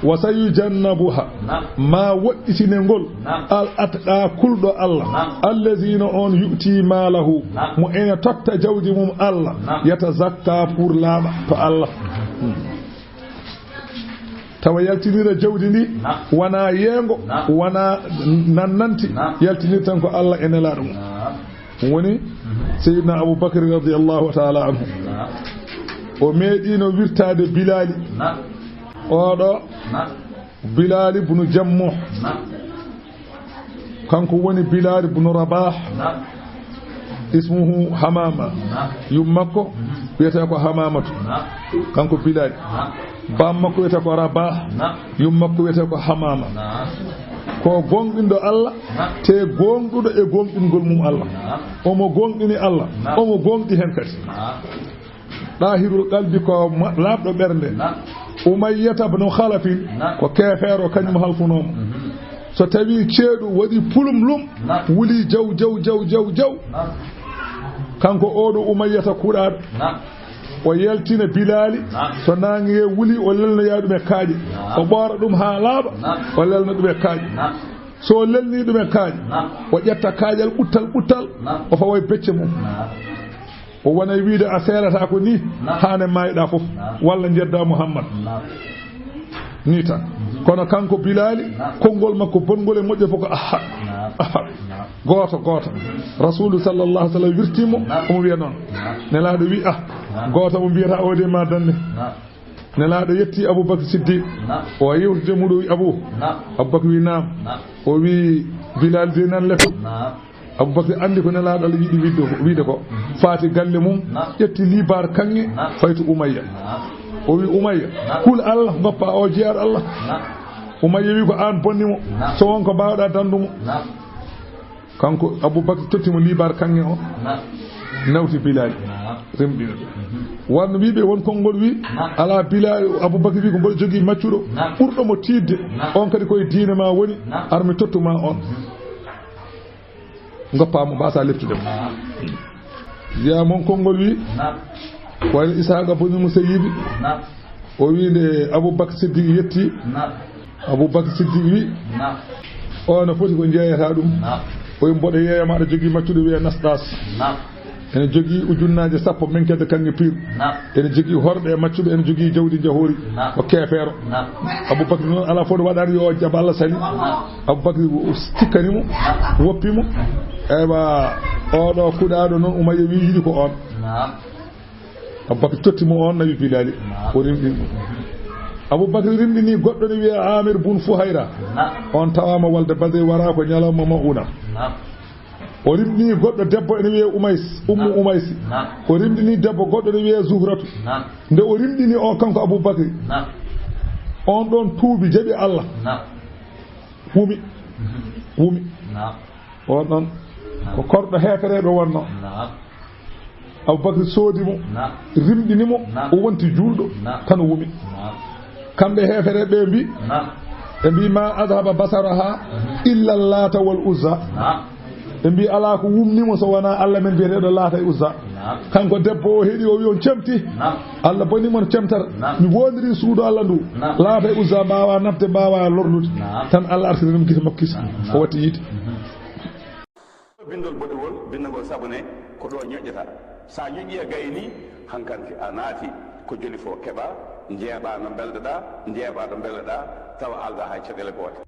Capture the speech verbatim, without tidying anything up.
Wa sayujannabuha, ma woɗɗitine ngol, al atqa, kulɗo Allah, allazina, on, yu'ti malahu, mo ene totta jawdi mum Allah, yatazakka, pour laaɓa to Allah. Tawa yaltinira jawdi ndi, wona yeengo, wona nannanti, yaltinir tan ko Allah e Nelaaɗo mum. Ɗum woni Seydina Abu Bakr radiyallahu ta'ala anhu. O meeɗiino wirtaade Bilaali. Oɗo Bilaali bunu Jammuh. Kanko woni Bilaali bunu Rabah. Ismuhu Hamama. Yum makko wiyetee ko Hamamatu. Kanko Bilaali. Baam makko wiyetee ko Rabah. Yum makko wiyetee ko Hamama. Ko gooŋɗinɗo Allah, te gooŋɗuɗo e gooŋɗingol mum Allah. Omo gooŋɗini Allah, omo gooŋɗi heen kadi. Ɗaahirul qalbi ko ma-, laaɓɗo ɓernde. Umayyata bnu Khalafin, ko keefeero, kañum halfunoo mo. So tawii ceeɗu waɗi pulum lum, wuli jaw, jaw, jaw, jaw, jaw. Kanko oɗo Umayyata kuuɗaaɗo, o yaltina Bilaali, so naange wuli, o lelnoya ɗum e kaaƴe. O ɓoora ɗum haa laaɓa, o lelna ɗum e kaaƴe. So o lelni ɗum e kaaƴe, o ƴetta kaaƴal ɓuttal ɓuttal, o fawa e becce mum. O wona e wiide a seerata ko ni, haa ne maayɗa fof, walla njedda Muhammad. Ni tan. Kono kanko Bilaali, konngol makko bonngol e moƴƴo fof ko ahad, ahad. Gooto, gooto. Rasuulu sallallahu alaihi wasallam wirti mo, omo wiya noon. Nelaaɗo wi, ah, gooto mo mbiyata o de ma danne. Nelaaɗo yetti Abubakar Siddiq. O yewtide muɗo wi, Abu. Abubakar wi, naam. O wi, Bilaali de nan leto. Abubakar anndi ko Nelaaɗo Allah yiɗi wiide ko, wiide ko. Faati galle mum, ƴetti liibaar kaŋŋe, fayti Umayya. O wi, Umayya, kul Allah, ngoppa o jeyaɗo Allah. Umayya wi, ko aan bonni mo. So won ko mbaawɗa danndu mo. Kanko Abubakar totti mo liibaar kaŋŋe o. Nawti Bilaali. Remɗino ɗum. Wanno wiɓe won konngol wi, alaa Bilaali, Abubakar wi ko mboɗo jogii maccuɗo. Ɓurɗo mo tiiɗde. On kadi koye diine ma woni. Ar mi tottu ma on. Ngoppa mo, mbasa leptude mo. Wiya mon konngol wi, ko wayno Isaaqa boni Musayyibi. O wi nde Abubakar Siddiq yetti. Abubakar Siddiq wi, o no foti ko jeeyata ɗum. O wi mboɗo yeeya ma aɗa jogii maccuɗo wiye Nasɗas. Ene jogii ujunnaaje sappo menkedde kaŋŋe piir. Ene jogii horɓe e maccuɓe, ene jogii jawdi njahoori. Ko keefeero. Abubakar noon alaa fof ɗo waɗaani yo o jaɓ Allah sali. Abubakar tikkani mo, woppi mo. Eywa, oɗo kuɗaaɗo noon Umayya wi yiɗi ko on. Abubakar totti mo on, nawi Bilaali. O rimɗini ɗum. Abubakar rimɗini goɗɗo ne wiye Amir bun Fuhayra. On tawaama walde Badri, wara ko ñalawma mawna. O rimɗini goɗɗo debbo ene wiye Umays, Ummu Umays. O rimɗini debbo goɗɗo ne wiye Zuhratu. Nde o rimɗini o kanko Abubakar, on ɗon tuubi, jaɓi Allah. Wumi. Wumi. On ɗon ko korɗo heefereɓe wonno. Abubakar soodi mo, rimɗini mo, o wonti juulɗo, tan o wumi. Kamɓe heefereɓe mbi, ɓe mbi, ma adhaba basaraha illa Lata wal Uzza. Ɓe mbi, alaa ko wumni mo so wonaa Allah men biyeteeɗo Laata e Uzza. Kanko debbo o heɗi, o wi on cemti. Allah boni mon cemtal. Mi wondiri suudu Allah ndu. Laata e Uzza mbaawa naɓde, mbaawa lorlude. Tan Allah artiri ɗum gite makko kisa. O watti yiide. Bindol boɗewol, bindagol sabone, ko ɗo ñoƴƴata. Sa ñoƴƴi a gayni, hankanti a naati, ko joli fof keɓa, njeeɓa no mbelɗoɗa, njeeɓa no mbelɗoɗa, tawa alda hay caɗele goote.